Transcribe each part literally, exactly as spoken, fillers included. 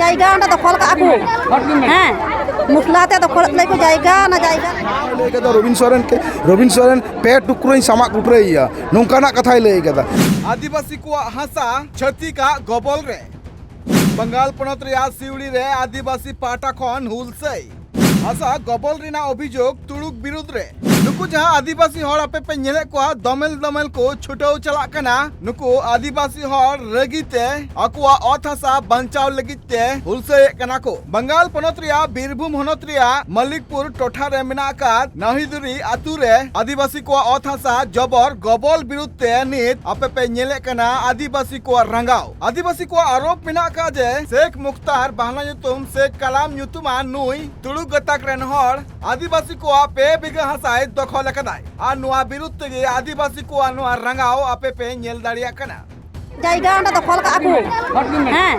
ᱡᱟᱭᱜᱟ ᱚᱸᱰᱮ ᱫᱚᱠᱷᱚᱞ ᱠᱟᱜᱼᱟ ᱠᱚ᱾ ᱦᱮᱸ, ᱢᱩᱥᱞᱟ ᱛᱮ ᱫᱚᱠᱷᱚᱞ ᱞᱮᱫ ᱠᱚ ᱡᱟᱭᱜᱟ, ᱚᱱᱟ ᱡᱟᱭᱜᱟ᱾ ᱞᱟᱹᱭ ᱠᱟᱫᱟ ᱨᱚᱵᱤᱱ ᱥᱚᱨᱮᱱ ᱠᱮ, ᱨᱚᱵᱤᱱ ᱥᱚᱨᱮᱱ ᱯᱮ ᱴᱩᱠᱨᱟᱹᱧ ᱥᱟᱢᱟᱜ ᱠᱩᱴᱨᱟᱹᱭᱮᱭᱟ, ᱱᱚᱝᱠᱟᱱᱟᱜ ᱠᱟᱛᱷᱟᱭ ᱞᱟᱹᱭ ᱠᱟᱫᱟ᱾ ᱟᱹᱫᱤᱵᱟᱹᱥᱤ ᱠᱚᱣᱟᱜ ᱦᱟᱥᱟ ᱪᱷᱟᱹᱛᱤᱠᱟᱜ ᱜᱚᱵᱚᱞ ᱨᱮ᱾ ᱵᱟᱝᱜᱟᱞ ᱯᱚᱱᱚᱛ ᱨᱮᱭᱟᱜ ᱥᱤᱣᱲᱤ ᱨᱮ ᱟᱹᱫᱤᱵᱟᱹᱥᱤ ᱯᱟᱦᱴᱟ ᱠᱷᱚᱱ ᱦᱩᱞᱥᱟᱹᱭ ᱦᱟᱥᱟ ᱜᱚᱵᱚᱞ ᱨᱮᱱᱟᱜ ᱚᱵᱷᱤᱡᱳᱜᱽ ᱛᱩᱲᱩᱠ ᱵᱤᱨᱩᱫᱽ ᱨᱮ᱾ ᱱᱩᱠᱩ ᱡᱟᱦᱟᱸ ᱟᱹᱫᱤᱵᱟᱹᱥᱤ ᱦᱚᱲ ᱟᱯᱮ ᱯᱮ ᱧᱮᱞᱮᱫ ᱠᱚᱣᱟ, ᱫᱚᱢᱮᱞ ᱫᱚᱢᱮᱞ ᱠᱚ ᱪᱷᱩᱴᱟᱹᱣ ᱪᱟᱞᱟᱜ ᱠᱟᱱᱟ᱾ ᱱᱩᱠᱩ ᱟᱹᱫᱤᱵᱟᱹᱥᱤ ᱦᱚᱲ ᱨᱟᱹᱜᱤ ᱛᱮ ᱟᱠᱚᱣᱟᱜ ᱚᱛ ᱦᱟᱥᱟ ᱵᱟᱧᱪᱟᱣ ᱞᱟᱹᱜᱤᱫ ᱛᱮ ᱦᱩᱞᱥᱟᱹᱭᱮᱫ ᱠᱟᱱᱟ ᱠᱚ᱾ ᱵᱟᱝᱜᱟᱞ ᱯᱚᱱᱚᱛ ᱨᱮᱭᱟᱜ ᱵᱤᱨᱵᱷᱩᱢ ᱦᱚᱱᱚᱛ ᱨᱮᱭᱟᱜ ᱢᱟᱞᱤᱠᱯᱩᱨ ᱴᱚᱴᱷᱟ ᱨᱮ ᱢᱮᱱᱟᱜ ᱟᱠᱟᱫ ᱱᱟᱦᱤᱫᱩᱨᱤ ᱟᱛᱩ ᱨᱮ ᱟᱹᱫᱤᱵᱟᱹᱥᱤ ᱠᱚᱣᱟᱜ ᱚᱛ ᱦᱟᱥᱟ ᱡᱚᱵᱚᱨ ᱜᱚᱵᱚᱞ ᱵᱤᱨᱩᱫᱽ ᱛᱮ ᱱᱤᱛ ᱟᱯᱮ ᱯᱮ ᱧᱮᱞᱮᱫ ᱠᱟᱱᱟ ᱟᱹᱫᱤᱵᱟᱹᱥᱤ ᱠᱚᱣᱟᱜ ᱨᱟᱸᱜᱟᱣ᱾ ᱟᱹᱫᱤᱵᱟᱹᱥᱤ ᱠᱚᱣᱟᱜ ᱟᱨᱳᱯ ᱢᱮᱱᱟᱜ ᱟᱠᱟᱫ ᱡᱮ ᱥᱮᱠᱷ ᱢᱩᱠᱛᱟᱨ ᱵᱟᱦᱱᱟ ᱧᱩᱛᱩᱢ ᱥᱮᱠᱷ ᱠᱟᱞᱟᱢ ᱧᱩᱛᱩᱢᱟᱱ ᱱᱩᱭ ᱛᱩᱲᱩᱠ ᱜᱟᱛᱟᱠ ᱨᱮᱱ ᱦᱚᱲ ᱟᱹᱫᱤᱵᱟᱹᱥᱤ ᱠᱚᱣᱟᱜ ᱯᱮ ᱵᱤᱜᱷᱟᱹ ᱦᱟᱥᱟᱭ ᱫᱚᱠᱷᱚᱞ ᱟᱠᱟᱫᱟᱭ᱾ ᱟᱨ ᱱᱚᱣᱟ ᱵᱤᱨᱩᱫᱽ ᱛᱮᱜᱮ ᱟᱹᱫᱤᱵᱟᱹᱥᱤ ᱠᱚᱣᱟᱜ ᱱᱚᱣᱟ ᱨᱟᱸᱜᱟᱣ ᱟᱯᱮ ᱯᱮ ᱧᱮᱞ ᱫᱟᱲᱮᱭᱟᱜ ᱠᱟᱱᱟ᱾ ᱡᱟᱭᱜᱟ ᱚᱸᱰᱮ ᱫᱚᱠᱷᱚᱞ ᱠᱟᱜᱼᱟ ᱠᱚ᱾ ᱦᱮᱸ,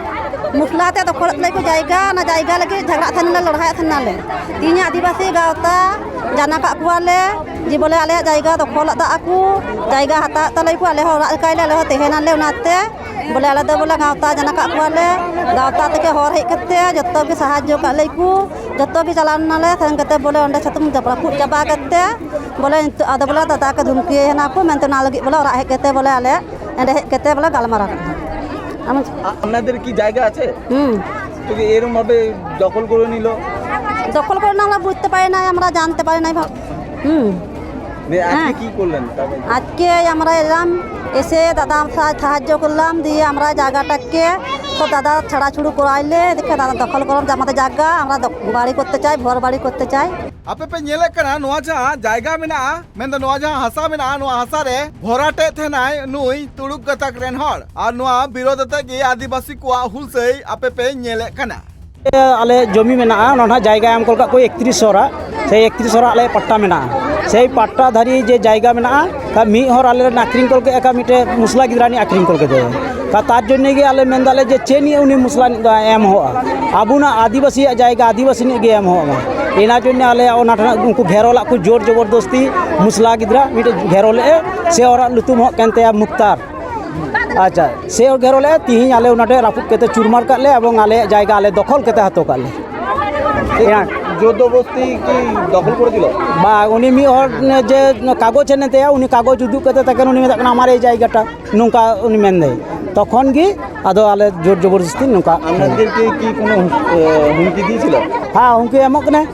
ᱢᱩᱥᱞᱟ ᱛᱮ ᱫᱚᱠᱷᱚᱞ ᱞᱮᱫ ᱠᱚ ᱡᱟᱭᱜᱟ, ᱚᱱᱟ ᱡᱟᱭᱜᱟ ᱞᱟᱹᱜᱤᱫ ᱡᱷᱟᱜᱽᱲᱟᱜ ᱛᱟᱦᱮᱱᱟᱞᱮ, ᱞᱟᱹᱲᱦᱟᱭᱮᱫ ᱛᱟᱦᱮᱱᱟᱞᱮ᱾ ᱛᱮᱦᱤᱧ ᱟᱹᱫᱤᱵᱟᱹᱥᱤ ᱜᱟᱶᱛᱟ ᱡᱟᱱᱟ ᱠᱟᱜ ᱠᱚᱣᱟᱞᱮ ᱡᱮ ᱵᱚᱞᱮ ᱟᱞᱮᱭᱟᱜ ᱡᱟᱭᱜᱟ ᱫᱚᱠᱷᱚᱞ ᱠᱟᱜᱼᱟ ᱠᱚ, ᱡᱟᱭᱜᱟ ᱦᱟᱛᱟᱣ ᱛᱟᱞᱮ ᱠᱚ, ᱟᱞᱮ ᱦᱚᱸ ᱚᱲᱟᱜ ᱞᱮᱠᱟᱭᱞᱮ, ᱟᱞᱮ ᱦᱚᱸ ᱛᱟᱦᱮᱱᱟᱞᱮ᱾ ᱚᱱᱟᱛᱮ ᱵᱚᱞᱮ ᱟᱞᱮ ᱫᱚ ᱵᱚᱞᱮ ᱜᱟᱶᱛᱟ ᱡᱟᱱᱟ ᱠᱟᱜ ᱠᱚᱣᱟᱞᱮ, ᱜᱟᱶᱛᱟ ᱛᱮᱜᱮ ᱦᱚᱨ ᱦᱮᱡ ᱠᱟᱛᱮ ᱡᱚᱛᱚ ᱜᱮ ᱥᱟᱦᱟᱡᱽᱡᱚ ᱠᱟᱜ ᱞᱮ ᱠᱚ, ᱡᱚᱛᱚ ᱜᱮ ᱪᱟᱞᱟᱣ ᱱᱟᱞᱮ, ᱥᱮᱱ ᱠᱟᱛᱮ ᱵᱚᱞᱮ ᱚᱸᱰᱮ ᱪᱷᱟᱹᱛᱩᱢ ᱨᱟᱹᱯᱩᱫ ᱪᱟᱵᱟ ᱠᱟᱛᱮ ᱵᱚᱞᱮ ᱱᱤᱛᱚᱜ ᱟᱫᱚ ᱵᱚᱞᱮ ᱫᱟᱫᱟ ᱠᱚ ᱫᱷᱩᱢᱠᱤᱭᱮ ᱦᱮᱱᱟ ᱠᱚ ᱢᱮᱱᱛᱮ ᱚᱱᱟ ᱞᱟᱹᱜᱤᱫ ᱵᱚᱞᱮ ᱚᱲᱟᱜ ᱦᱮᱡ ᱠᱟᱛᱮ ᱵᱚᱞᱮ ᱟᱞᱮ ᱮᱸᱰᱮ ᱦᱮᱡ ᱠᱟᱛᱮ ᱵᱚᱞᱮ ᱜᱟᱞᱢᱟᱨᱟᱣ ᱠᱟᱱᱟ᱾ ᱟᱢ ᱟ-, আপনাদের কি জায়গা আছে? হুম। তো কি এরকম ভাবে দখল করে নিল? দখল করে না, আমরা বুঝতে পারি নাই, আমরা জানতে পারি নাই ভাব-, হুম। দিয়ে আজকে হ্যাঁ। কি করলেন তাহলে? আজকে আমরা এলাম, এসে দাদা সা-, সাহায্য করলাম, দিয়ে আমরা জায়গাটাকে তো দাদা ছাড়াছুড়ু করাইলে, দেখে দাদা দখল করলাম যে আমাদের জায়গা, আমরা দখ-, বাড়ি করতে চাই, ঘর বাড়ি করতে চাই। ᱟᱯᱮ ᱯᱮ ᱧᱮᱞᱮᱫ ᱠᱟᱱᱟ ᱱᱚᱣᱟ ᱡᱟᱦᱟᱸ ᱡᱟᱭᱜᱟ ᱢᱮᱱᱟᱜᱼᱟ, ᱢᱮᱱᱫᱚ ᱱᱚᱣᱟ ᱡᱟᱦᱟᱸ ᱦᱟᱥᱟ ᱢᱮᱱᱟᱜᱼᱟ, ᱱᱚᱣᱟ ᱦᱟᱥᱟ ᱨᱮ ᱵᱷᱚᱨᱟᱴᱮᱫ ᱛᱟᱦᱮᱱᱟᱭ ᱱᱩᱭ ᱛᱩᱲᱩᱠ ᱜᱟᱛᱟᱠ ᱨᱮᱱ ᱦᱚᱲ᱾ ᱟᱨ ᱱᱚᱣᱟ ᱵᱤᱨᱳᱫᱷ ᱟᱛᱮ ᱜᱮ ᱟᱹᱫᱤᱵᱟᱹᱥᱤ ᱠᱚᱣᱟᱜ ᱦᱩᱞᱥᱟᱹᱭ ᱟᱯᱮ ᱯᱮ ᱧᱮᱞᱮᱫ ᱠᱟᱱᱟ᱾ ᱟᱞᱮ ᱡᱚᱢᱤ ᱢᱮᱱᱟᱜᱼᱟ, ᱚᱱᱟ ᱱᱟᱦᱟᱜ ᱡᱟᱭᱜᱟ ᱮᱢ ᱠᱚᱞ ᱠᱟᱜ ᱠᱚ ᱮᱠᱛᱨᱤᱥ ᱦᱚᱲᱟᱜ, ᱥᱮ ᱮᱠᱛᱨᱤᱥ ᱦᱚᱲᱟᱜ ᱟᱞᱮ ᱯᱟᱴᱴᱟ ᱢᱮᱱᱟᱜᱼᱟ᱾ ᱥᱮᱭ ᱯᱟᱴᱴᱟ ᱫᱷᱟᱨᱤ ᱡᱮ ᱡᱟᱭᱜᱟ ᱢᱮᱱᱟᱜᱼᱟ, ᱠᱷᱟᱱ ᱢᱤᱫ ᱦᱚᱲ ᱟᱞᱮ ᱞᱮ ᱟᱹᱠᱷᱨᱤᱧ ᱠᱚᱞ ᱠᱮᱫᱼᱟ, ᱠᱷᱟᱱ ᱢᱤᱫᱴᱮᱡ ᱢᱩᱥᱞᱟ ᱜᱤᱫᱽᱨᱟᱹ ᱟᱹᱱᱤᱡ ᱟᱹᱠᱷᱨᱤᱧ ᱠᱚᱞ ᱠᱮᱫᱮᱭᱟ᱾ ᱠᱷᱟᱱ ᱛᱟᱨ ᱡᱚᱱᱱᱮ ᱜᱮ ᱟᱞᱮ ᱢᱮᱱ ᱫᱟᱞᱮ ᱡᱮ ᱪᱮᱫ ᱱᱤᱭᱟᱹ ᱩᱱᱤ ᱢᱩᱥᱞᱟ ᱟᱹᱱᱤᱡ ᱫᱚ ᱮᱢ ᱦᱚᱸᱜᱼᱟ, ᱟᱵᱚᱱᱟᱜ ᱟᱹᱫᱤᱵᱟᱹᱥᱤᱭᱟᱜ ᱡᱟᱭᱜᱟ ᱟᱹᱫᱤᱵᱟᱹᱥᱤ ᱟᱹᱱᱤᱡ ᱜᱮ ᱮᱢ ᱦᱚᱸᱜᱼᱟ᱾ ᱚᱱᱟ ᱡᱚᱱᱱᱮ ᱟᱞᱮ ᱚᱱᱟ ᱴᱷᱮᱱ ᱩᱱᱠᱩ ᱜᱷᱮᱨᱚ ᱞᱟᱜ ᱠᱚ ᱡᱳᱨ ᱡᱚᱵᱚᱨᱫᱚᱥᱛᱤ ᱢᱩᱥᱞᱟ ᱜᱤᱫᱽᱨᱟᱹ ᱢᱤᱫᱴᱮᱡ ᱜᱷᱮᱨᱚ ᱞᱮᱫᱼᱮ, ᱥᱮ ᱦᱚᱲᱟᱜ ᱧᱩᱛᱩᱢ ᱦᱚᱸ ᱠᱟᱱ ᱛᱟᱭᱟ ᱢᱩᱠᱛᱟᱨ᱾ ᱟᱪᱪᱷᱟ, ᱥᱮ ᱜᱷᱮᱨᱚ ᱞᱮᱫᱼᱟ, ᱛᱤᱦᱤᱧ ᱟᱞᱮ ᱚᱱᱟᱴᱮ ᱨᱟᱹᱯᱩᱫ ᱠᱟᱛᱮ ᱪᱩᱨᱢᱟᱨ ᱠᱟᱜ ᱞᱮ ᱮᱵᱚᱝ ᱟᱞᱮᱭᱟᱜ ᱡᱟᱭᱜᱟ ᱟᱞᱮ ᱫᱚᱠᱷᱚᱞ ᱠᱟᱛᱮ ᱦᱟᱛᱟᱣ ᱠᱟᱜ ᱞᱮ᱾ ᱮᱱᱟᱱ ᱡᱳᱨ ᱡᱚᱵᱚᱥᱛᱤ ᱠᱤ ᱫᱚᱠᱷᱚᱞ ᱠᱚᱨᱮ ᱫᱤᱞ? ᱵᱟ, ᱩᱱᱤ ᱢᱤᱫ ᱦᱚᱲ ᱡᱮ ᱠᱟᱜᱚᱡᱽ ᱦᱮᱱᱟᱜ ᱛᱟᱭᱟ, ᱩᱱᱤ ᱠᱟᱜᱚᱡᱽ ᱩᱫᱩᱜ ᱠᱟᱛᱮ ᱛᱟᱠᱮᱱ ᱩᱱᱤ ᱢᱮᱛᱟᱜ ᱠᱟᱱᱟ, "ᱟᱢᱟᱨ ᱮᱭ ᱡᱟᱭᱜᱟᱴᱟ", ᱱᱚᱝᱠᱟ ᱩᱱᱤ ᱢᱮᱱᱫᱟᱭ᱾ ᱛᱚᱠᱷᱚᱱ ᱜᱮ ᱟᱫᱚ ᱟᱞᱮ ᱡᱳᱨ ᱡᱚᱵᱚᱨᱫᱚᱥᱛᱤ ᱱᱚᱝᱠᱟ᱾ ᱟᱢ ᱱᱟᱹᱛᱤᱨ ᱠᱤ, ᱠᱤ ᱠᱳᱱᱳ ᱦᱩᱢ-, ᱮ, ᱦᱩᱢᱠᱤ ᱫᱤᱭᱮ ᱪᱷᱤᱞ? ᱦᱮᱸ, ᱦᱩᱢᱠᱤ ᱮᱢᱚᱜ ᱠᱟᱱᱟᱭ,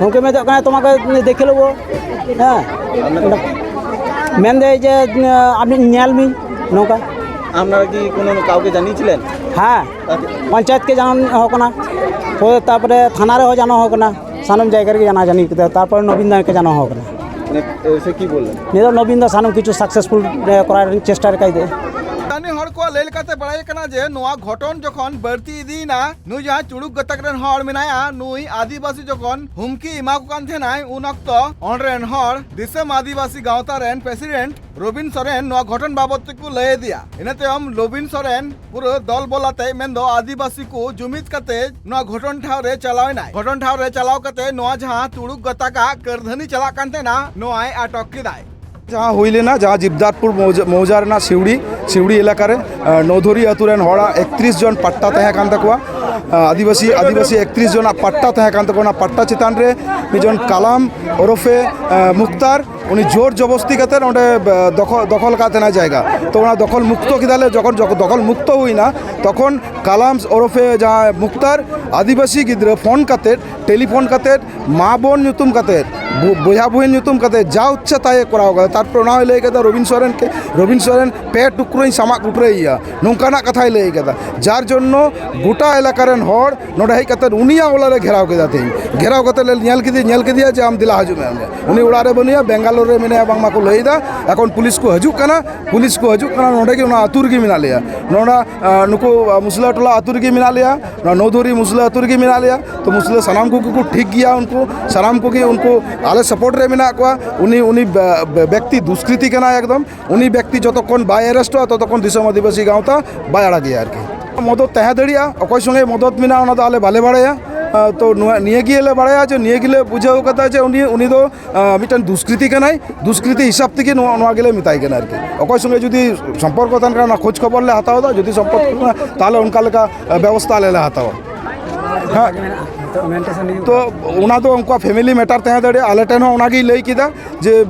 ᱦᱩᱢᱠᱤ ᱢᱮᱛᱟᱜ ᱠᱟᱱᱟᱭ, "ᱛᱳᱢᱟᱠᱮ ᱫᱮᱠᱷᱮ ᱞᱮᱵᱚ", ᱦᱮᱸ, ᱢᱮᱱᱫᱟᱭ ᱡᱮ, "ᱟᱢ ᱧᱮᱞ ᱢᱤᱧ", ᱱᱚᱝᱠᱟ᱾ ᱟᱢ ᱱᱟᱹᱛᱤᱨ ᱠᱤ ᱠᱳᱱᱳ ᱠᱟᱣᱠᱮ ᱡᱟᱱᱤᱭᱮ ᱪᱷᱤᱞᱮᱱ? ᱦᱮᱸ, ᱯᱚᱧᱪᱟᱭᱮᱛ ᱠᱮ ᱡᱟᱱᱟᱣ ᱦᱚ ᱠᱟᱱᱟ, ᱛᱟᱨᱯᱚᱨᱮ ᱛᱷᱟᱱᱟ ᱨᱮᱦᱚᱸ ᱡᱟᱱᱟᱣ ᱦᱚ ᱠᱟᱱᱟ᱾ ᱥᱟᱱᱟᱢ ᱡᱟᱭᱜᱟ ᱨᱮᱜᱮ ᱡᱟᱱᱟ ᱡᱟᱹᱱᱤ ᱠᱮᱫᱟ, ᱛᱟᱨᱯᱚᱨᱮ ᱱᱚᱵᱤᱱ ᱫᱟᱱ ᱠᱚ ᱡᱟᱱᱟ ᱦᱚ ᱠᱟᱱᱟ᱾ ᱱᱤᱛ ᱥᱮ ᱠᱤ ᱵᱚᱞᱮ? ᱱᱤᱛᱚᱜ ᱱᱚᱵᱤᱱ ᱫᱟ ᱥᱟᱱᱟᱢ ᱠᱤᱪᱷᱩ ᱥᱟᱠᱥᱮᱥᱯᱷᱩᱞ, ᱮ, ᱠᱚᱨᱟᱣ ᱨᱮᱱᱟᱜ ᱪᱮᱥᱴᱟ ᱨᱮ ᱠᱟᱭ ᱫᱮ᱾ ᱥᱛᱷᱟᱱᱤᱭ ᱦᱚᱲ ᱠᱚᱣᱟᱜ ᱞᱟᱹᱭ ᱞᱮᱠᱟᱛᱮ ᱵᱟᱲᱟᱭ ᱠᱟᱱᱟ ᱡᱮ ᱱᱚᱣᱟ ᱜᱷᱚᱴᱚᱱ ᱡᱚᱠᱷᱚᱱ ᱵᱟᱹᱲᱛᱤ ᱤᱫᱤᱭᱮᱱᱟ, ᱱᱩᱭ ᱡᱟᱦᱟᱸ ᱪᱩᱲᱩᱠ ᱜᱟᱛᱟᱠ ᱨᱮᱱ ᱦᱚᱲ ᱢᱮᱱᱟᱭᱟ, ᱱᱩᱭ ᱟᱹᱫᱤᱵᱟᱹᱥᱤ ᱡᱚᱠᱷᱚᱱ ᱦᱩᱢᱠᱤ ᱮᱢᱟ ᱠᱚ ᱠᱟᱱ ᱛᱟᱦᱮᱱᱟᱭ, ᱩᱱ ᱚᱠᱛᱚ ᱚᱸᱰᱮ ᱨᱮᱱ ᱦᱚᱲ ᱫᱤᱥᱚᱢ ᱟᱹᱫᱤᱵᱟᱹᱥᱤ ᱜᱟᱶᱛᱟ ᱨᱮᱱ ᱯᱨᱮᱥᱤᱰᱮᱱᱴ ᱨᱚᱵᱤᱱ ᱥᱚᱨᱮᱱ ᱱᱚᱣᱟ ᱜᱷᱚᱴᱚᱱ ᱵᱟᱵᱚᱫ ᱛᱮᱠᱚ ᱞᱟᱹᱭ ᱟᱫᱮᱭᱟ᱾ ᱤᱱᱟᱹ ᱛᱟᱭᱚᱢ ᱨᱚᱵᱤᱱ ᱥᱚᱨᱮᱱ ᱯᱩᱨᱟᱹ ᱫᱚᱞ ᱵᱚᱞ ᱟᱛᱮ, ᱢᱮᱱᱫᱚ ᱟᱹᱫᱤᱵᱟᱹᱥᱤ ᱠᱚ ᱡᱩᱢᱤᱫ ᱠᱟᱛᱮ ᱱᱚᱣᱟ ᱜᱷᱚᱴᱚᱱ ᱴᱷᱟᱶ ᱨᱮ ᱪᱟᱞᱟᱣ ᱮᱱᱟᱭ᱾ ᱜᱷᱚᱴᱚᱱ ᱴᱷᱟᱶ ᱨᱮ ᱪᱟᱞᱟᱣ ᱠᱟᱛᱮ ᱱᱚᱣᱟ ᱡᱟᱦᱟᱸ ᱛᱩᱲᱩᱠ ᱜᱟᱛᱟᱠᱟᱜ ᱠᱟᱹᱨᱫᱷᱟᱹᱱᱤ ᱪᱟᱞᱟᱜ ᱠᱟᱱ ᱛᱟᱦᱮᱱᱟ, ᱱᱚᱣᱟᱭ ᱟᱴᱚᱠ ᱠᱮᱫᱟᱭ᱾ ᱡᱟᱦᱟᱸ ᱦᱩᱭ ᱞᱮᱱᱟ, ᱡᱟᱦᱟᱸ ᱡᱤᱵᱫᱟᱨᱯᱩᱨ ᱢᱚᱣᱡᱟ-, ᱢᱚᱣᱡᱟ ᱨᱮᱱᱟᱜ ᱥᱤᱣᱲᱤ, ᱥᱤᱣᱲᱤ ᱮᱞᱟᱠᱟ ᱨᱮ, ᱟᱸ, ᱱᱚᱣᱫᱷᱚᱨᱤ ᱟᱹᱛᱩ ᱨᱮᱱ ᱦᱚᱲᱟᱜ ᱮᱠᱛᱨᱤᱥ ᱡᱚᱱ ᱯᱟᱴᱴᱟ ᱛᱟᱦᱮᱸ ᱠᱟᱱ ᱛᱟᱠᱚᱣᱟ᱾ ᱟᱸ, ᱟᱹᱫᱤᱵᱟᱹᱥᱤ, ᱟᱹᱫᱤᱵᱟᱹᱥᱤ ᱮᱠᱛᱨᱤᱥ ᱡᱚᱱᱟᱜ ᱯᱟᱴᱴᱟ ᱛᱟᱦᱮᱸ ᱠᱟᱱ ᱛᱟᱠᱚᱣᱟ᱾ ᱚᱱᱟ ᱯᱟᱴᱴᱟ ᱪᱮᱛᱟᱱ ᱨᱮ ᱢᱤᱫ ᱡᱚᱱ ᱠᱟᱞᱟᱢ ᱳᱨᱚᱯᱷᱮ, ᱟᱸ, ᱢᱩᱠᱛᱟᱨ, ᱩᱱᱤ ᱡᱳᱨ ᱡᱚᱵᱚᱥᱛᱤ ᱠᱟᱛᱮ ᱚᱸᱰᱮ, ᱵᱮ-, ᱫᱚᱠᱷᱚ-, ᱫᱚᱠᱷᱚᱞ ᱟᱠᱟᱫ ᱛᱟᱦᱮᱱᱟ ᱡᱟᱭᱜᱟ᱾ ᱛᱚ, ᱚᱱᱟ ᱫᱚᱠᱷᱚᱞ ᱢᱩᱠᱛᱚ ᱠᱮᱫᱟᱞᱮ᱾ ᱡᱚᱠᱷᱚᱱ, ᱡᱚᱠᱷᱚᱱ ᱫᱚᱠᱷᱚᱞ ᱢᱩᱠᱛᱚ ᱦᱩᱭᱱᱟ, ᱛᱚᱠᱷᱚᱱ ᱠᱟᱞᱟᱢ ᱳᱨᱚᱯᱷᱮ ᱡᱟᱦᱟᱸᱭ ᱢᱩᱠᱛᱟᱨ, ᱟᱹᱫᱤᱵᱟᱹᱥᱤ ᱜᱤᱫᱽᱨᱟᱹ ᱯᱷᱳᱱ ᱠᱟᱛᱮ, ᱴᱮᱞᱤᱯᱷᱳᱱ ᱠᱟᱛᱮ, ᱢᱟ ᱵᱳᱱ ᱧᱩᱛᱩᱢ ᱠᱟᱛᱮ, ᱵᱚ-, ᱵᱚᱭᱦᱟ ᱵᱩᱦᱤᱱ ᱧᱩᱛᱩᱢ ᱠᱟᱛᱮ ᱡᱟ ᱤᱪᱪᱷᱟ ᱛᱟᱭ ᱠᱚᱨᱟᱣ ᱠᱟᱫᱟ᱾ ᱛᱟᱨᱯᱚᱨ ᱚᱱᱟ ᱦᱚᱸᱭ ᱞᱟᱹᱭ ᱠᱟᱫᱟ, ᱨᱚᱵᱤᱱ ᱥᱚᱨᱮᱱ ᱠᱮ, ᱨᱚᱵᱤᱱ ᱥᱚᱨᱮᱱ ᱯᱮ ᱴᱩᱠᱨᱟᱹᱧ ᱥᱟᱢᱟᱜ ᱠᱩᱴᱨᱟᱹᱭᱮᱭᱟ, ᱱᱚᱝᱠᱟᱱᱟᱜ ᱠᱟᱛᱷᱟᱭ ᱞᱟᱹᱭ ᱠᱟᱫᱟ᱾ ᱡᱟᱨ ᱡᱚᱱᱱᱚ ᱜᱚᱴᱟ ᱮᱞᱟᱠᱟ ᱨᱮᱱ ᱦᱚᱲ ᱱᱚᱰᱮ ᱦᱮᱡ ᱠᱟᱛᱮ ᱩᱱᱤᱭᱟᱜ ᱚᱲᱟᱜ ᱞᱮ ᱜᱷᱮᱨᱟᱣ ᱠᱮᱫᱟ ᱛᱮᱦᱮᱧ᱾ ᱜᱷᱮᱨᱟᱣ ᱠᱟᱛᱮ ᱞᱮ ᱧᱮᱞ ᱠᱮᱫᱮ-, ᱧᱮᱞ ᱠᱮᱫᱮᱭᱟ ᱡᱮ, "ᱟᱢ ᱫᱮᱞᱟ ᱦᱤᱡᱩᱜ ᱢᱮ ᱚᱸᱰᱮ᱾" ᱩᱱᱤ ᱚᱲᱟᱜ ᱨᱮ ᱵᱟᱹᱱᱩᱭᱟ, ᱵᱮᱝᱜᱟᱞᱳᱨ ᱨᱮ ᱢᱮᱱᱟᱭᱟ ᱵᱟᱝᱢᱟ ᱠᱚ ᱞᱟᱹᱭᱫᱟ᱾ ᱮᱠᱷᱚᱱ ᱯᱩᱞᱤᱥ ᱠᱚ ᱦᱤᱡᱩᱜ ᱠᱟᱱᱟ, ᱯᱩᱞᱤᱥ ᱠᱚ ᱦᱤᱡᱩᱜ ᱠᱟᱱᱟ, ᱱᱚᱰᱮ ᱜᱮ ᱚᱱᱟ ᱟᱹᱛᱩ ᱨᱮᱜᱮ ᱢᱮᱱᱟᱜ ᱞᱮᱭᱟ᱾ ᱱᱚᱰᱮ, ᱟ, ᱱᱩᱠᱩ, ᱟ, ᱢᱩᱥᱞᱟᱹ ᱴᱚᱞᱟ ᱟᱹᱛᱩ ᱨᱮᱜᱮ ᱢᱮᱱᱟᱜ ᱞᱮᱭᱟ, ᱱᱚᱣᱟ ᱱᱚᱣᱫᱷᱚᱨᱤ ᱢᱩᱥᱞᱟᱹ ᱟᱹᱛᱩ ᱨᱮᱜᱮ ᱢᱮᱱᱟᱜ ᱞᱮᱭᱟ᱾ ᱛᱚ, ᱢᱩᱥᱞᱟᱹ ᱥᱟᱱᱟᱢ ᱠᱚᱜᱮ ᱠᱚ ᱴᱷᱤᱠ ᱜᱮᱭᱟ, ᱩᱱᱠᱩ ᱥᱟᱱᱟᱢ ᱠᱚᱜᱮ ᱩᱱᱠᱩ ᱟᱞᱮ ᱥᱟᱯᱳᱨᱴ ᱨᱮ ᱢᱮᱱᱟᱜ ᱠᱚᱣᱟ᱾ ᱩᱱᱤ, ᱩᱱᱤ ᱵᱮ-, ᱵᱮ-, ᱵᱮᱠᱛᱤ ᱫᱩᱥᱠᱨᱤᱛᱤ ᱠᱟᱱᱟᱭ ᱮᱠᱫᱚᱢ᱾ ᱩᱱᱤ ᱵᱮᱠᱛᱤ ᱡᱚᱛᱚᱠᱷᱚᱱ ᱵᱟᱭ ᱟᱨᱮᱥᱴᱚᱜᱼᱟ, ᱛᱚᱛᱚᱠᱷᱚᱱ ᱫᱤᱥᱚᱢ ᱟᱹᱫᱤᱵᱟᱹᱥᱤ ᱜᱟᱶᱛᱟ ᱵᱟᱭ ᱟᱲᱟᱜᱮᱭᱟ ᱟᱨᱠᱤ᱾ ᱢᱚᱫᱚᱫ ᱛᱟᱦᱮᱸ ᱫᱟᱲᱮᱭᱟᱜᱼᱟ, ᱚᱠᱚᱭ ᱥᱚᱸᱜᱮ ᱢᱚᱫᱚᱫ ᱢᱮᱱᱟᱜᱼᱟ, ᱚᱱᱟ ᱫᱚ ᱟᱞᱮ ᱵᱟᱞᱮ ᱵᱟᱲᱟᱭᱟ᱾ ᱛᱚ ᱱᱚᱣᱟ ᱱᱤᱭᱟᱹ ᱜᱮᱞᱮ ᱵᱟᱲᱟᱭᱟ ᱡᱮ ᱱᱤᱭᱟᱹ ᱜᱮᱞᱮ ᱵᱩᱡᱷᱟᱹᱣ ᱠᱟᱫᱟ ᱡᱮ ᱩᱱᱤ ᱩᱱᱤ ᱫᱚ ᱢᱤᱫᱴᱟᱝ ᱫᱩᱥᱠᱨᱤᱛᱤ ᱠᱟᱱᱟᱭ᱾ ᱫᱩᱥᱠᱨᱤᱛᱤ ᱦᱤᱥᱟᱹᱵ ᱛᱮᱜᱮ ᱱᱚᱣᱟ ᱱᱚᱣᱟ ᱜᱮᱞᱮ ᱢᱮᱛᱟᱭ ᱠᱟᱱᱟ ᱟᱨᱠᱤ᱾ ᱚᱠᱚᱭ ᱥᱚᱸᱜᱮ ᱡᱩᱫᱤ ᱥᱚᱢᱯᱚᱨᱠᱚ ᱛᱟᱦᱮᱱ ᱠᱟᱱᱟ, ᱚᱱᱟ ᱠᱷᱳᱡᱽ ᱠᱷᱚᱵᱚᱨ ᱞᱮ ᱦᱟᱛᱟᱣ ᱮᱫᱟ᱾ ᱡᱩᱫᱤ ᱥᱚᱢᱯᱚᱨᱠᱚ ᱠᱟᱱᱟ, ᱛᱟᱦᱚᱞᱮ ᱚᱱᱠᱟ ᱞᱮᱠᱟ ᱵᱮᱵᱚᱥᱛᱷᱟ ᱟᱞᱮ ᱞᱮ ᱦᱟᱛᱟᱣᱟ᱾ ᱦᱮᱸ, ᱛᱚ ᱚᱱᱟ ᱫᱚ ᱩᱱᱠᱩᱣᱟᱜ ᱯᱷᱮᱢᱤᱞᱤ ᱢᱮᱴᱟᱨ ᱛᱟᱦᱮᱸ ᱫᱟᱲᱮᱭᱟᱜᱼᱟ᱾ ᱟᱞᱮ ᱴᱷᱮᱱ ᱦᱚᱸ ᱚᱱᱟᱜᱮᱭ ᱞᱟᱹᱭ ᱠᱮᱫᱟ ᱡᱮ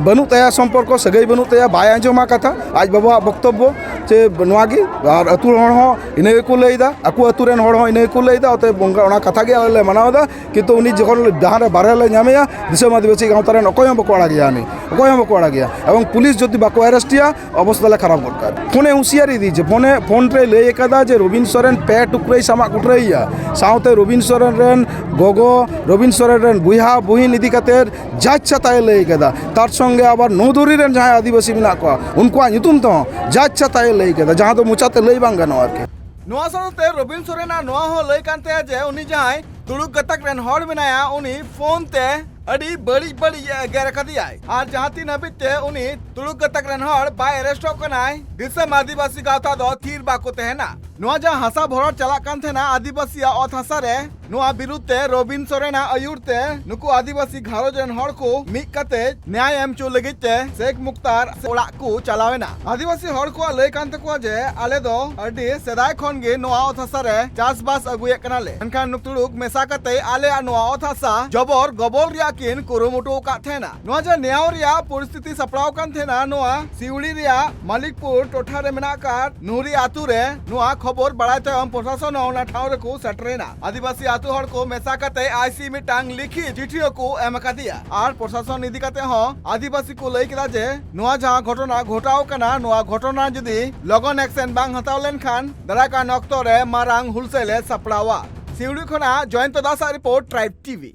ᱵᱟᱹᱱᱩᱜ ᱛᱟᱭᱟ ᱥᱚᱢᱯᱚᱨᱠᱚ, ᱥᱟᱹᱜᱟᱹᱭ ᱵᱟᱹᱱᱩᱜ ᱛᱟᱭᱟ, ᱵᱟᱭ ᱟᱸᱡᱚᱢᱟ ᱠᱟᱛᱷᱟ ᱟᱡ ᱵᱟᱵᱟᱣᱟᱜ ᱵᱚᱠᱛᱚᱵᱵᱚ᱾ ᱪᱮ ᱱᱚᱣᱟ ᱜᱮ, ᱟᱨ ᱟᱹᱛᱩ ᱦᱚᱲ ᱦᱚᱸ ᱤᱱᱟᱹ ᱜᱮᱠᱚ ᱞᱟᱹᱭ ᱮᱫᱟ, ᱟᱠᱚ ᱟᱹᱛᱩ ᱨᱮᱱ ᱦᱚᱲ ᱦᱚᱸ ᱤᱱᱟᱹ ᱜᱮᱠᱚ ᱞᱟᱹᱭ ᱮᱫᱟ᱾ ᱚᱛᱚᱮᱵ ᱚᱱᱟ ᱠᱟᱛᱷᱟ ᱜᱮ ᱟᱞᱮ ᱞᱮ ᱢᱟᱱᱟᱣ ᱮᱫᱟ᱾ ᱠᱤᱱᱛᱩ ᱩᱱᱤ ᱡᱚᱠᱷᱚᱱ ᱡᱟᱦᱟᱸ ᱨᱮ ᱵᱟᱨᱦᱮ ᱞᱮ ᱧᱟᱢᱮᱭᱟ, ᱫᱤᱥᱚᱢ ᱟᱹᱫᱤᱵᱟᱹᱥᱤ ᱜᱟᱶᱛᱟ ᱨᱮᱱ ᱚᱠᱚᱭ ᱦᱚᱸ ᱵᱟᱠᱚ ᱟᱲᱟᱜᱮᱭᱟ, ᱩᱱᱤ ᱚᱠᱚᱭ ᱦᱚᱸ ᱵᱟᱠᱚ ᱟᱲᱟᱜᱮᱭᱟ᱾ ᱮᱵᱚᱝ ᱯᱩᱞᱤᱥ ᱡᱩᱫᱤ ᱵᱟᱠᱚ ᱟᱨᱮᱥᱴᱮᱭᱟ, ᱚᱵᱚᱥᱛᱟ ᱞᱮ ᱠᱷᱟᱨᱟᱯ ᱜᱚᱫ ᱠᱟᱜᱼᱟ᱾ ᱯᱷᱳᱱᱮ ᱦᱩᱸᱥᱤᱭᱟᱨ ᱤᱫᱤ ᱡᱮ ᱯᱷᱳᱱᱮ ᱯᱷᱳᱱ ᱨᱮ ᱞᱟᱹᱭ ᱟᱠᱟᱫᱟ ᱡᱮ ᱨᱚᱵᱤᱱ ᱥᱚᱨᱮᱱ ᱯᱮ ᱴᱩᱠᱨᱟᱹᱭ ᱥᱟᱢᱟᱜ ᱠᱩᱴᱨᱟᱹᱭᱮᱭᱟ, ᱥᱟᱶᱛᱮ ᱨᱚᱵᱤᱱ ᱥᱚᱨᱮᱱ ᱨᱮᱱ ᱜᱚᱜᱚ, ᱨᱚᱵᱤᱱ ᱥᱚᱨᱮᱱ ᱨᱮᱱ ᱵᱚᱭᱦᱟ ᱵᱩᱦᱤᱱ ᱤᱫᱤ ᱠᱟᱛᱮ ᱡᱟᱪᱪᱷᱟ ᱛᱟᱭ ᱞᱟᱹᱭ ᱠᱟᱫᱟ᱾ ᱛᱟᱨ ᱥᱚᱝᱜᱮ ᱟᱵᱟᱨ ᱱᱚᱣᱫᱩᱨᱤ ᱨᱮᱱ ᱡᱟᱦᱟᱸᱭ ᱟᱹᱫᱤᱵᱟᱹᱥᱤ ᱢᱮᱱᱟᱜ ᱠᱚᱣᱟ, ᱩᱱᱠᱩᱣᱟᱜ ᱧᱩᱛᱩᱢ ᱛᱮᱦᱚᱸ ᱡᱟᱪᱪᱷᱟ ᱛᱟᱭ ᱞᱟᱹᱭ ᱠᱟᱫᱟ, ᱡᱟᱦᱟᱸ ᱫᱚ ᱢᱚᱪᱟᱛᱮ ᱞᱟᱹᱭ ᱵᱟᱝ ᱜᱟᱱᱚᱜᱼᱟ ᱟᱨᱠᱤ᱾ ᱱᱚᱣᱟ ᱥᱟᱶᱛᱮ ᱨᱚᱵᱤᱱ ᱥᱚᱨᱮᱱᱟᱜ ᱱᱚᱣᱟ ᱦᱚᱸ ᱞᱟᱹᱭ ᱠᱟᱱ ᱛᱟᱭᱟ ᱡᱮ ᱩᱱᱤ ᱡᱟᱦᱟᱸᱭ ᱛᱩᱲᱩᱠ ᱜᱟᱛᱟᱠ ᱨᱮᱱ ᱦᱚᱲ ᱢᱮᱱᱟᱭᱟ, ᱩᱱᱤ ᱯᱷᱳᱱ ᱛᱮ ᱟᱹᱰᱤ ᱵᱟᱹᱲᱤᱡ ᱵᱟᱹᱲᱤᱡ ᱮ ᱮᱜᱮᱨ ᱟᱠᱟᱫᱮᱭᱟᱭ᱾ ᱟᱨ ᱡᱟᱦᱟᱸ ᱛᱤᱱ ᱦᱟᱹᱵᱤᱡ ᱛᱮ ᱩᱱᱤ ᱛᱩᱲᱩᱠ ᱜᱟᱛᱟᱠ ᱨᱮᱱ ᱦᱚᱲ ᱵᱟᱭ ᱟᱨᱮᱥᱴᱚᱜ ᱠᱟᱱᱟᱭ, ᱫᱤᱥᱚᱢ ᱟᱹᱫᱤᱵᱟᱹᱥᱤ ᱜᱟᱶᱛᱟ ᱫᱚ ᱛᱷᱤᱨ ᱵᱟᱠᱚ ᱛᱟᱦᱮᱱᱟ᱾ ᱱᱚᱣᱟ ᱡᱟᱦᱟᱸ ᱦᱟᱥᱟ ᱵᱷᱚᱨᱟᱴ ᱪᱟᱞᱟᱜ ᱠᱟᱱ ᱛᱟᱦᱮᱱᱟ ᱟᱹᱫᱤᱵᱟᱹᱥᱤᱭᱟᱜ ᱚᱛ ᱦᱟᱥᱟ ᱨᱮ, ᱱᱚᱣᱟ ᱵᱤᱨᱩᱫᱷ ᱛᱮ ᱨᱚᱵᱤᱱ ᱥᱚᱨᱮᱱᱟᱜ ᱟᱹᱭᱩᱨ ᱛᱮ ᱱᱩᱠᱩ ᱟᱹᱫᱤᱵᱟᱹᱥᱤ ᱜᱷᱟᱨᱚᱸᱡᱽ ᱨᱮᱱ ᱦᱚᱲ ᱠᱚ ᱢᱤᱫ ᱠᱟᱛᱮ ᱱᱮᱭᱟᱭ ᱮᱢ ᱦᱚᱪᱚ ᱞᱟᱹᱜᱤᱫ ᱛᱮ ᱥᱮᱠ ᱢᱩᱠᱛᱟᱨ ᱚᱲᱟᱜ ᱠᱚ ᱪᱟᱞᱟᱣ ᱮᱱᱟ᱾ ᱟᱹᱫᱤᱵᱟᱹᱥᱤ ᱦᱚᱲ ᱠᱚᱣᱟᱜ ᱞᱟᱹᱭ ᱠᱟᱱ ᱛᱟᱠᱚᱣᱟ ᱡᱮ ᱟᱞᱮ ᱫᱚ ᱟᱹᱰᱤ ᱥᱮᱫᱟᱭ ᱠᱷᱚᱱ ᱜᱮ ᱱᱚᱣᱟ ᱚᱛ ᱦᱟᱥᱟ ᱨᱮ ᱪᱟᱥᱵᱟᱥ ᱟᱹᱜᱩᱭᱮᱫ ᱠᱟᱱᱟᱞᱮ, ᱢᱮᱱᱠᱷᱟᱱ ᱱᱩᱠᱩ ᱛᱩᱲᱩᱠ ᱢᱮᱥᱟ ᱠᱟᱛᱮ ᱟᱞᱮᱭᱟᱜ ᱱᱚᱣᱟ ᱚᱛ ᱦᱟᱥᱟ ᱡᱚᱵᱚᱨ ᱜᱚᱵᱚᱞ ᱨᱮᱭᱟᱜ ᱠᱤᱱ ᱠᱩᱨᱩᱢᱩᱴᱩ ᱟᱠᱟᱫ ᱛᱟᱦᱮᱱᱟ᱾ ᱱᱚᱣᱟ ᱡᱮ ᱱᱮᱭᱟᱣ ᱨᱮᱭᱟᱜ ᱯᱚᱨᱤᱥᱛᱷᱤᱛᱤ ᱥᱟᱯᱲᱟᱣ ᱠᱟᱱ ᱛᱟᱦᱮᱱᱟ, ᱱᱚᱣᱟ ᱥᱤᱣᱲᱤ ᱨᱮᱭᱟᱜ ᱢᱟᱞᱤᱠᱯᱩᱨ ᱴᱚᱴᱷᱟ ᱨᱮ ᱢᱮᱱᱟᱜ ᱟᱠᱟᱫ ᱱᱩᱦᱨᱤ ᱟᱛᱩ ᱨᱮ ᱱᱚᱣᱟ ᱠᱷᱚᱵᱚᱨ ᱵᱟᱲᱟᱭ ᱛᱟᱭᱚᱢ ᱯᱨᱚᱥᱟᱥᱚᱱ ᱦᱚᱸ ᱚᱱᱟ ᱴᱷᱟᱶ ᱨᱮᱠᱚ ᱥᱮᱴᱮᱨᱮᱱᱟ᱾ ᱟᱹᱫᱤᱵᱟᱹᱥᱤ ᱟᱛᱩ ᱦᱚᱲ ᱠᱚ ᱢᱮᱥᱟ ᱠᱟᱛᱮ ᱟᱭᱥᱤ ᱢᱤᱫᱴᱟᱝ ᱞᱤᱠᱷᱤᱛ ᱪᱤᱴᱷᱤ ᱦᱚᱸᱠᱚ ᱮᱢ ᱟᱠᱟᱫᱮᱭᱟ᱾ ᱟᱨ ᱯᱨᱚᱥᱟᱥᱚᱱ ᱤᱫᱤ ᱠᱟᱛᱮ ᱦᱚᱸ ᱟᱹᱫᱤᱵᱟᱹᱥᱤ ᱠᱚ ᱞᱟᱹᱭ ᱠᱮᱫᱟ ᱡᱮ ᱱᱚᱣᱟ ᱡᱟᱦᱟᱸ ᱜᱷᱚᱴᱚᱱᱟ ᱜᱷᱚᱴᱟᱣ ᱠᱟᱱᱟ, ᱱᱚᱣᱟ ᱜᱷᱚᱴᱚᱱᱟ ᱡᱩᱫᱤ ᱞᱚᱜᱚᱱ ᱮᱠᱥᱮᱱ ᱵᱟᱝ ᱦᱟᱛᱟᱣ ᱞᱮᱱᱠᱷᱟᱱ ᱫᱟᱨᱟᱭ ᱠᱟᱱ ᱚᱠᱛᱚ ᱨᱮ ᱢᱟᱨᱟᱝ ᱦᱩᱞᱥᱟᱹᱭ ᱞᱮ ᱥᱟᱯᱲᱟᱣᱟ᱾ ᱥᱤᱣᱲᱤ ᱠᱷᱚᱱᱟᱜ ᱡᱚᱭᱚᱱᱛᱚ ᱫᱟᱥᱟᱜ ᱨᱤᱯᱳᱨᱴ, ᱴᱨᱟᱭᱤᱵᱽ ᱴᱤᱵᱷᱤ᱾